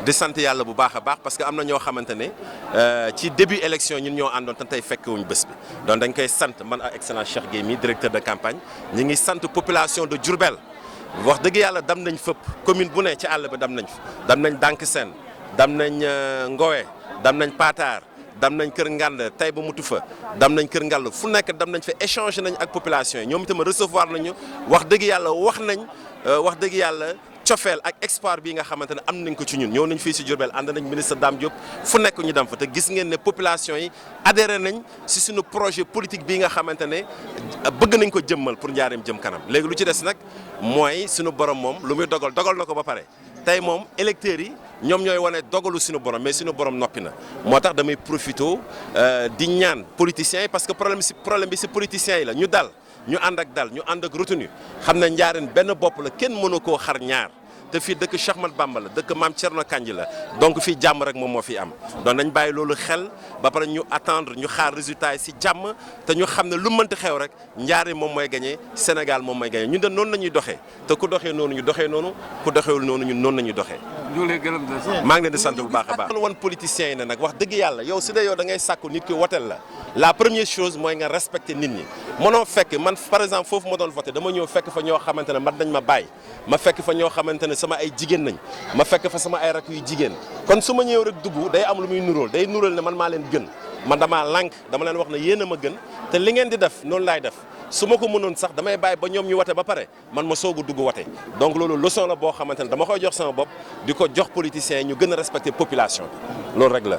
di sant yàlla bu baax a baax parce que am na ñoo xamante ne ci début élection ñun ñoo àndoon te tey fekkewuñu bés bi donc dañ koy sant man ak excellence Cheikh Gueye mi directeur de campagne ñi ngi sant population de Diourbel wax dëgg yàlla dam nañ fépp commune bu ne ci àll bi dam nañ fi dam nañ Dank Sène dam nañ Ngowe dam nañ Patar dam nañ Kër Ngand tey ba mutu fa dam nañ Kër Ngall fu nekk dam nañ fa échanger nañ ak population yi ñoom itam recevoir nañu wax dëgg yàlla wax dëgg yàlla cofeel ak espoir bii nga xamante ne am nañ ko ci ñun ñëw nañ fii si Diourbel ànd nañ ministre Dame Diop fu nekk ñu dem fa te gis ngeen ne population yi adhéré nañ si suñu projet politique bii nga xamante ne bëgg nañ ko jëmmal pour Njaareem jëm kanam léegi lu ci des nag mooy suñu borom moom lu muy dogal na ko ba pare tey moom électeurs yi ñoom ñooy wane dogalu suñu borom mais suñu borom noppi na moo tax damay profité di ñaan politiciens yi parce que problème bi si politiciens yi la ñu dal ñu ànd ak dal ñu ànd ak retenue xam ne Njaaréem benn bopp la kenn mënu koo xar ñaar te fii dëkk Cheikh Ahmadou Bamba la dëkk Maam Thierno Kandji la donc fii jàmm rek moom moo fi am donc nañ bàyyi loolu xel ba pare ñu attendre ñu xaar résultat yi si jàmm te ñu xam ne lu mënti xew rek Njaaréem moom mooy gagné Sénégal moom mooy gagné ñun de noonu la ñuy doxee te ku doxee noonu ñu doxee noonu ku doxewul noonu ñun noonu la ñuy doxee. maa ngi leen di sant bu baax a baax. wan politiciens yi ne nag wax dëgg yàlla yow su dee yow da ngay sàkku nit ki woteel la première chose mooy nga respecter nit ñi mënoo fekk man par exemple foofu ma doon voté dama ñëw fekk fa ñoo xamante ne man dañ ma bàyyi ma fekk fa ñoo xamante ne sama ay jigéen nañ ma fekk fa sama ay rak yu jigéen kon su ma ñëw rek dugg day am lu muy nuróol day nuróol ne man maa leen gën man damaa lànk dama leen wax ne yéen a ma gën te li ngeen di def noonu laay def su ma ko mënoon sax damay bàyyi ba ñoom ñu wate ba pare man ma soog a dugg wate donc loolu leçon la boo xamante ne dama koy jox sama bopp di ko jox politiciens yi ñu gën a respecter population bi loolu rek la.